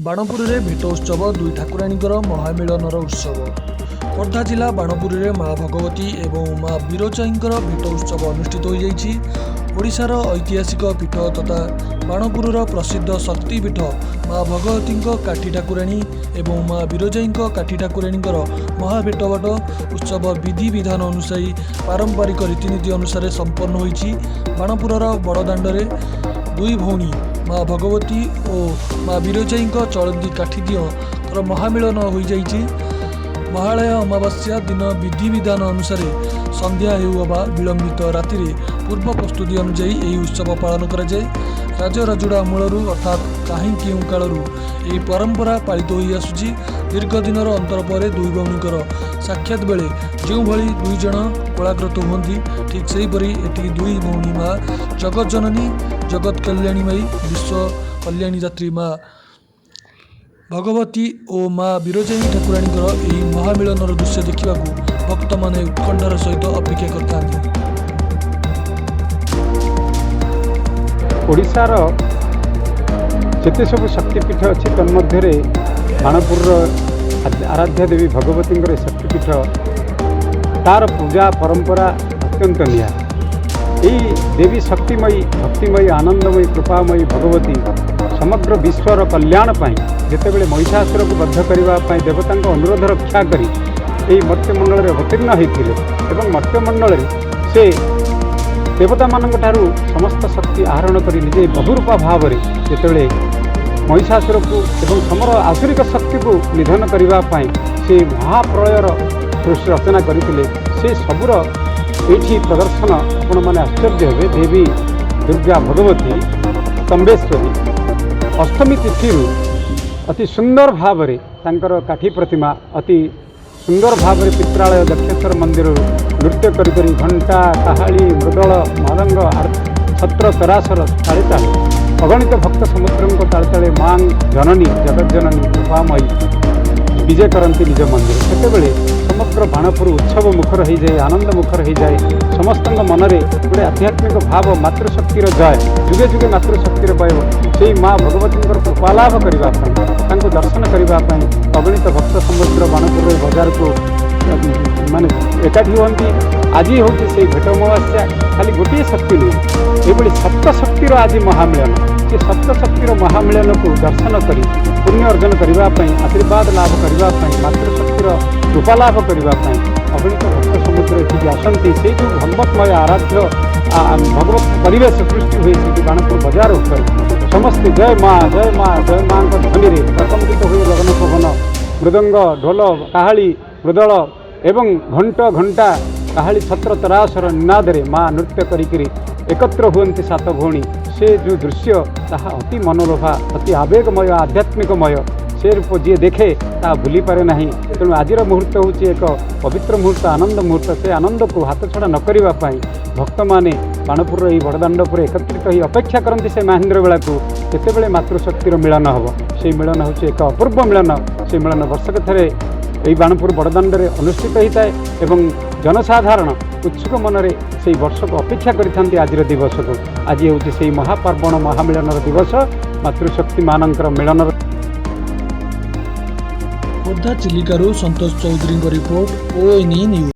ବାଣପୁରରେ ଭେଟ ଉତ୍ସବ, ଦୁଇ ଠାକୁରାଣୀଙ୍କର ମହାମିଳନର ଉତ୍ସବ। ଖୋର୍ଦ୍ଧା ଜିଲ୍ଲା ବାଣପୁରରେ ମା ଭଗବତୀ ଏବଂ ମା ବିରଜାଇଙ୍କର ଭେଟ ଉତ୍ସବ ଅନୁଷ୍ଠିତ ହୋଇଯାଇଛି। ଓଡ଼ିଶାର ଐତିହାସିକ ପୀଠ ତଥା ବାଣପୁରର ପ୍ରସିଦ୍ଧ ଶକ୍ତିପୀଠ ମା ଭଗବତୀଙ୍କ କାଠି ଠାକୁରାଣୀ ଏବଂ ମା ବିରଜାଇଙ୍କ କାଠି ଠାକୁରାଣୀଙ୍କର ମହାଭେଟଭାଟ ଉତ୍ସବ ବିଧିବିଧାନ ଅନୁଯାୟୀ, ପାରମ୍ପରିକ ରୀତିନୀତି ଅନୁସାରେ ସମ୍ପନ୍ନ ହୋଇଛି। ବାଣପୁରର ବଡ଼ଦାଣ୍ଡରେ ଦୁଇ ଭଉଣୀ ମା ଭଗବତୀ ଓ ମା ବିରଜାଇଙ୍କ ଚଳନ୍ତି କାଠି ଦିଅଁର ମହାମିଳନ ହୋଇଯାଇଛି। ମହାଳୟ ଅମାବାସ୍ୟା ଦିନ ବିଧିବିଧାନ ଅନୁସାରେ ସନ୍ଧ୍ୟା ହେଉ ଅବା ବିଳମ୍ବିତ ରାତିରେ ପୂର୍ବ ପ୍ରସ୍ତୁତି ଅନୁଯାୟୀ ଏହି ଉତ୍ସବ ପାଳନ କରାଯାଏ। ରାଜରାଜୁଡ଼ା ଅମଳରୁ, ଅର୍ଥାତ୍ କାହିଁ କେଉଁ କାଳରୁ ଏହି ପରମ୍ପରା ପାଳିତ ହୋଇ ଆସୁଛି। ଦୀର୍ଘ ଦିନର ଅନ୍ତର ପରେ ଦୁଇ ଭଉଣୀଙ୍କର ସାକ୍ଷାତ ବେଳେ ଯେଉଁଭଳି ଦୁଇ ଜଣ କୋଳାଗ୍ରତ ହୁଅନ୍ତି, ଠିକ୍ ସେହିପରି ଏଠି ଦୁଇ ଭଉଣୀ ମା ଜଗତ ଜନନୀ, ଜଗତ କଲ୍ୟାଣୀମୟୀ, ବିଶ୍ୱ କଲ୍ୟାଣୀ ଦାତ୍ରୀ ମା ଭଗବତୀ ଓ ମା ବିରଜାଇ ଠାକୁରାଣୀଙ୍କର ଏହି ମହାମିଳନର ଦୃଶ୍ୟ ଦେଖିବାକୁ ଭକ୍ତମାନେ ଉତ୍କଣ୍ଠାର ସହିତ ଅପେକ୍ଷା କରିଥାନ୍ତି। ଓଡ଼ିଶାର ଯେତେ ସବୁ ଶକ୍ତିପୀଠ ଅଛି, ତନ୍ମଧ୍ୟରେ ବାଣପୁରର ଆରାଧ୍ୟା ଦେବୀ ଭଗବତୀଙ୍କର ଏ ଶକ୍ତିପୀଠ, ତାର ପୂଜା ପରମ୍ପରା ଅତ୍ୟନ୍ତ ନିଆରା। ଏଇ ଦେବୀ ଶକ୍ତିମୟୀ, ଭକ୍ତିମୟୀ, ଆନନ୍ଦମୟୀ, କୃପାମୟୀ ଭଗବତୀ ସମଗ୍ର ବିଶ୍ୱର କଲ୍ୟାଣ ପାଇଁ ଯେତେବେଳେ ମହିଷାସୁରକୁ ବଦ୍ଧ କରିବା ପାଇଁ ଦେବତାଙ୍କ ଅନୁରୋଧ ରକ୍ଷା କରି ଏହି ମର୍ତ୍ତ୍ୟମଣ୍ଡଳରେ ଅବତୀର୍ଣ୍ଣ ହୋଇଥିଲେ ଏବଂ ମର୍ତ୍ତ୍ୟମଣ୍ଡଳରେ ସେ ଦେବତାମାନଙ୍କ ଠାରୁ ସମସ୍ତ ଶକ୍ତି ଆହରଣ କରି ନିଜେ ବହୁରୂପା ଭାବରେ ଯେତେବେଳେ ମହିଷାସୁରକୁ ଏବଂ ସମର ଆସୁରିକ ଶକ୍ତିକୁ ନିଧନ କରିବା ପାଇଁ ସେ ମହାପ୍ରଳୟର ସୃଷ୍ଟି ରଚନା କରିଥିଲେ, ସେ ସବୁର ଏଇଠି ପ୍ରଦର୍ଶନ। ଆପଣମାନେ ଆଶ୍ଚର୍ଯ୍ୟ ହେବେ। ଦେବୀ ଦୁର୍ଗା ଭଗବତୀ ସ୍ତମ୍ଭେଶ୍ୱରୀ ଅଷ୍ଟମୀ ତିଥିରୁ ଅତି ସୁନ୍ଦର ଭାବରେ ତାଙ୍କର କାଠି ପ୍ରତିମା ଅତି ସୁନ୍ଦର ଭାବରେ ପିତ୍ରାଳୟ ଦକ୍ଷେଶ୍ୱର ମନ୍ଦିରରୁ ନୃତ୍ୟ କରି କରି ଘଣ୍ଟା, କାହାଳି, ମୃଦଳ, ମାଦଙ୍ଗ, ଛତ୍ର ତରାସର ତାଳେ ତାଳେ, ଅଗଣିତ ଭକ୍ତ ସମୁଦ୍ରଙ୍କ ତାଳେ ତାଳେ ମା ଜନନୀ, ଜଗତ ଜନନୀ କୃପାମୟୀ ବିଜେ କରନ୍ତି ନିଜ ମନ୍ଦିର। ସେତେବେଳେ ସମଗ୍ର ବାଣପୁର ଉତ୍ସବ ମୁଖର ହୋଇଯାଏ, ଆନନ୍ଦ ମୁଖର ହୋଇଯାଏ। ସମସ୍ତଙ୍କ ମନରେ ଗୋଟେ ଆଧ୍ୟାତ୍ମିକ ଭାବ, ମାତୃଶକ୍ତିର ଜୟ, ଯୁଗେ ଯୁଗେ ମାତୃଶକ୍ତିର ଜୟ। ସେଇ ମା ଭଗବତୀଙ୍କର କୃପାଲାଭ କରିବା ପାଇଁ, ତାଙ୍କୁ ଦର୍ଶନ କରିବା ପାଇଁ ଅଗଣିତ ଭକ୍ତ ସମୁଦ୍ର ବାଣପୁର ବଜାରକୁ ମାନେ ଏକାଠି ହୁଅନ୍ତି। ଆଜି ହେଉଛି ସେଇ ଭେଟ ଅମାବାସ୍ୟା। ଖାଲି ଗୋଟିଏ ଶକ୍ତି ନୁହେଁ, ଏଭଳି ସପ୍ତଶକ୍ତିର ଆଜି ମହାମିଳନ। ସେ ସପ୍ତଶକ୍ତିର ମହାମିଳନକୁ ଦର୍ଶନ କରି ପୁଣ୍ୟ ଅର୍ଜନ କରିବା ପାଇଁ, ଆଶୀର୍ବାଦ ଲାଭ କରିବା ପାଇଁ, ମାତୃଶକ୍ତିର କୃପା ଲାଭ କରିବା ପାଇଁ ଅଗଣିତ ଭକ୍ତ ସମୁଦ୍ର ଏଠିକି ଆସନ୍ତି। ସେଇ ଯେଉଁ ଭଗବତମୟ ଆରାଧ୍ୟ ଭଗବତ ପରିବେଶ ସୃଷ୍ଟି ହୁଏ ସେଠି ବାଣପୁର ବଜାର ଉପରେ, ସମସ୍ତେ ଜୟ ମା, ଜୟ ମା, ଜୟ ମାଙ୍କ ଧ୍ୱନିରେ ପ୍ରକମ୍ପିତ ହୁଏ ଗଗନ ପବନ। ମୃଦଙ୍ଗ, ଢୋଲ, କାହାଳି, ମୃଦଳ ଏବଂ ଘଣ୍ଟ, ଘଣ୍ଟା, କାହାଳି, ଛତ୍ର ତରାସର ନିନାଦରେ ମା ନୃତ୍ୟ କରିକିରି ଏକତ୍ର ହୁଅନ୍ତି ସାତ ଭଉଣୀ। ସେ ଯେଉଁ ଦୃଶ୍ୟ, ତାହା ଅତି ମନୋଲୋଭା, ଅତି ଆବେଗମୟ, ଆଧ୍ୟାତ୍ମିକମୟ। ସେ ରୂପ ଯିଏ ଦେଖେ ତାହା ଭୁଲିପାରେ ନାହିଁ। ତେଣୁ ଆଜିର ମୁହୂର୍ତ୍ତ ହେଉଛି ଏକ ପବିତ୍ର ମୁହୂର୍ତ୍ତ, ଆନନ୍ଦ ମୁହୂର୍ତ୍ତ। ସେ ଆନନ୍ଦକୁ ହାତଛଡ଼ା ନ କରିବା ପାଇଁ ଭକ୍ତମାନେ ବାଣପୁରର ଏହି ବଡ଼ଦାଣ୍ଡ ଉପରେ ଏକତ୍ରିତ ହୋଇ ଅପେକ୍ଷା କରନ୍ତି ସେ ମହେନ୍ଦ୍ର ବେଳାକୁ, କେତେବେଳେ ମାତୃଶକ୍ତିର ମିଳନ ହେବ। ସେଇ ମିଳନ ହେଉଛି ଏକ ଅପୂର୍ବ ମିଳନ। ସେ ମିଳନ ବର୍ଷକ ଥରେ ଏହି ବାଣପୁର ବଡ଼ଦାଣ୍ଡରେ ଅନୁଷ୍ଠିତ ହୋଇଥାଏ ଏବଂ ଜନସାଧାରଣ ଉତ୍ସୁକ ମନରେ ସେଇ ବର୍ଷକୁ ଅପେକ୍ଷା କରିଥାନ୍ତି ଆଜିର ଦିବସକୁ। ଆଜି ହେଉଛି ସେଇ ମହାପାର୍ବଣ ମହାମିଳନର ଦିବସ, ମାତୃଶକ୍ତିମାନଙ୍କର ମିଳନର। ଖୋର୍ଦ୍ଧା ଚିଲିକାରୁ ସନ୍ତୋଷ ଚୌଧୁରୀଙ୍କ ରିପୋର୍ଟ, ଓଏନ୍ଇ ନ୍ୟୁଜ୍।